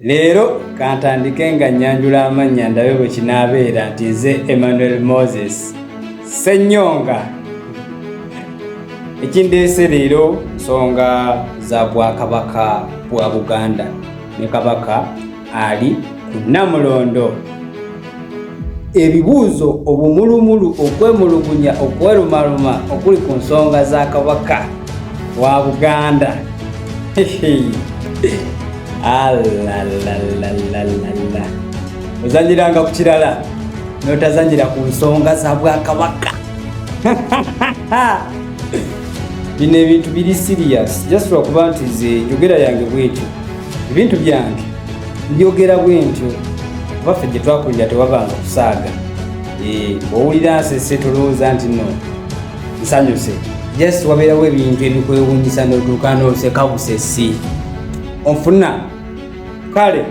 Leero kantandike nga nnyanjula amannya ndabe bwe kinaabeera nti nze Emmanuel Moses Ssenyonga. Ekindeese leero nsonga za Bwakabaka bwa Buganda ne Kabaka ali ku Nnamulondo. Ebibuuzo, obumulumulu, okwemulugunya, okwerumaluma okuli ku nsonga za Kabaka wa Buganda. Alalalalala, ozanyiranga ku kirala n'otazanyira ku nsonga za Bwakabaka. Bino ebintu biri serious, just lwakuba nti nze njogera yange bwetyo, ebintu byange mbyogera bwentyo, kuba ffe gye twakulira tewabanga kusaaga. Owulira nsese, tolowooza nti no nsanyuse, just wabeerawo ebintu ebikwewunyisa n'otuuka n'oseka busesi onfuna. Kale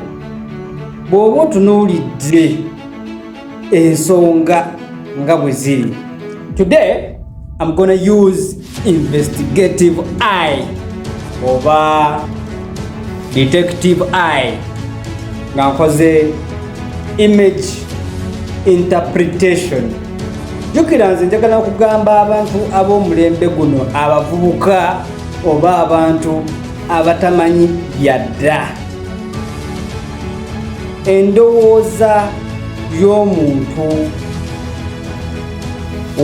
bw'oba otunuulidde ensonga nga bwe ziri, today I'm gonna use investigative eye oba detective eye nga nkoze image interpretation. Jjukira nze njagala okugamba abantu ab'omulembe guno, abavubuka oba abantu abatamanyi byadda, endowooza y'omuntu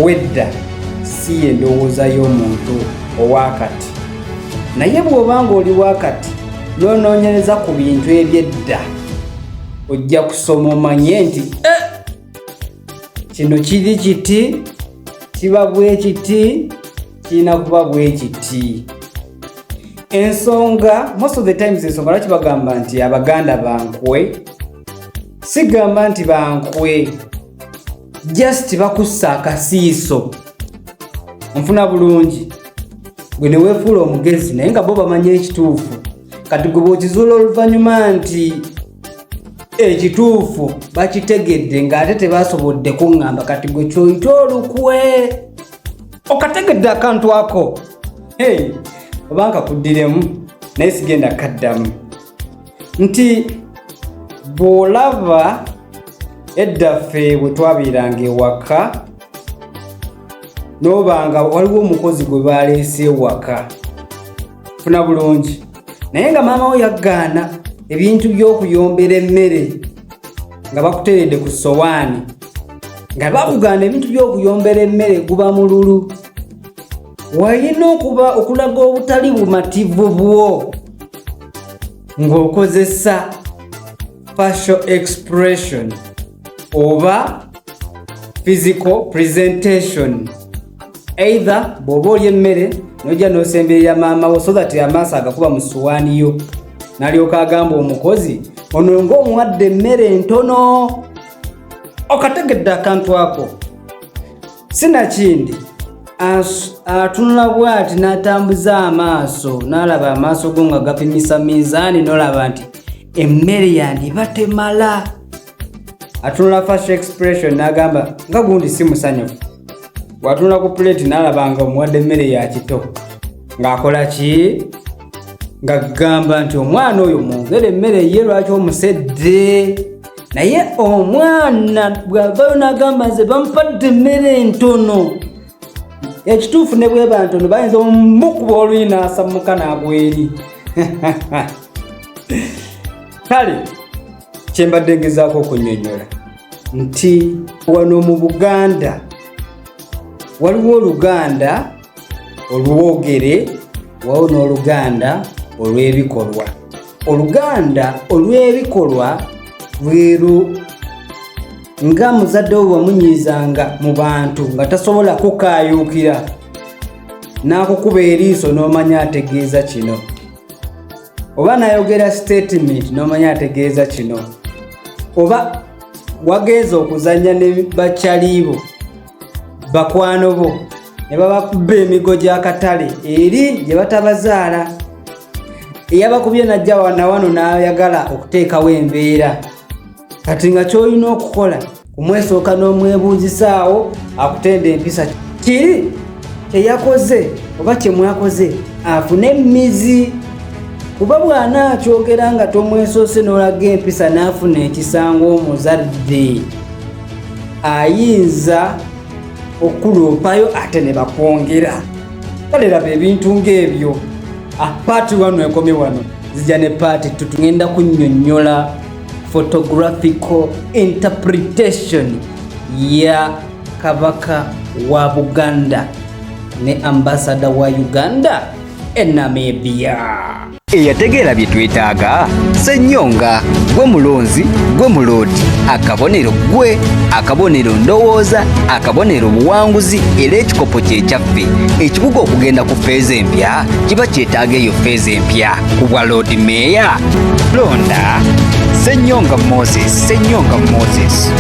wedda si endowooza y'omuntu owakati. Naye bw'oba ng'oli wakati n'onoonyereza ku bintu ebyedda, ojja kusoma omanye nti eh, kino kiri kiti, kiba bwe kiti, kirina kuba bwe kiti. Ensonga, most of the times, ensonga lwaki bagamba nti Abaganda bankwe, sigamba nti bankwe, just bakussa akasiiso nfuna bulungi, gwe ne weefuula omugezi, naye nga bo bamanyi ekituufu. Kati gwe bw'okizuula oluvannyuma nti ekituufu bakitegedde ng'ate tebasobodde kuŋŋamba, kati gwe kyoyita olukwe. Okategedde akantu ako? Hey, oba nkakuddiremu, naye sigenda kaddamu nti bw'olaba edda ffe bwe twabeeranga ewaka, n'obanga waliwo omukozi gwe baleese ewaka, funa bulungi, naye nga maama we yaggaana ebintu by'okuyombera emmere nga bakuteredde ku sowaani, nga bakugaana ebintu by'okuyombera emmere, guba mululu. Walina okuba okulaga obutali bumativu bwo ng'okozesa facial expression oba physical presentation. Either bw'oba olya emmere nojja n'osemberera maama wo so that amaaso agakuba mu suwaani yo, n'alyoka agamba omukozi ono ng'omuwadde emmere entono. Okategedde akantu ako? Sinakindi atunula bw'ati n'atambuza amaaso, n'alaba amaaso go nga gapimisa minzaani, n'olaba nti emmere yandiba temala. Atunula facial expression n'agamba nga gundi si musanyufu. Bw'atunula ku puleeti n'alaba nga omuwadde emmere ya kito, ng'akola ki? Ng'agamba nti omwana oyo mwongere emmere ye, lwaki omusedde? Naye omwana bw'avayo n'agamba nze bampadde emmere entono, ekituufu ne bweba ntono bayinza omukuba oluyi n'asammuka n'agwa eri. Kale kyembadde ngezaako okunyonyola nti wano mu Buganda waliwo Oluganda olwogere, waliwo n'Oluganda olw'ebikolwa. Oluganda olw'ebikolwa lweru nga muzadde we wamunyiizanga mu bantu nga tasobola kukaayuukira, n'akukuba eriiso n'omanya ategeeza kino, oba n'ayogera statement n'omanya ategeeza kino, oba wagenza okuzannya ne bakyaliibo bakwano bo ne babakuba emigo gy'akatale eri gye batabazaala, eyabakubye najja nawano n'ayagala okuteekawo embeera. Kati nga ky'olina okukola kumwesooka n'omwebuuzisaawo akutenda empisa kiri kyeyakoze oba kyemwakoze, afune emizi. Kuba bw'anaakyogera nga tomwesoose n'olaga empisa n'afuna ekisanga omuzadde, ayinza okuloopayo ate ne bakwongera. Kale laba ebintu ng'ebyo. Ah, part wano ekomye wano, zijja ne part two. Tugenda kunnyonnyola photographical interpretation ya Kabaka wa Buganda ne ambassador wa Uganda e Namibia. Eyategeera bye twetaaga Ssenyonga, gwe mulonzi, gwe muloodi, akabonero gwe, akabonero ndowooza, akabonero buwanguzi, era ekikopo kye kyaffe. Ekibuga okugenda ku feeza empya kiba kyetaaga eyo feeza empya ku bwa Loodi Meeya. Londa Ssenyonga Moses, Ssenyonga Moses.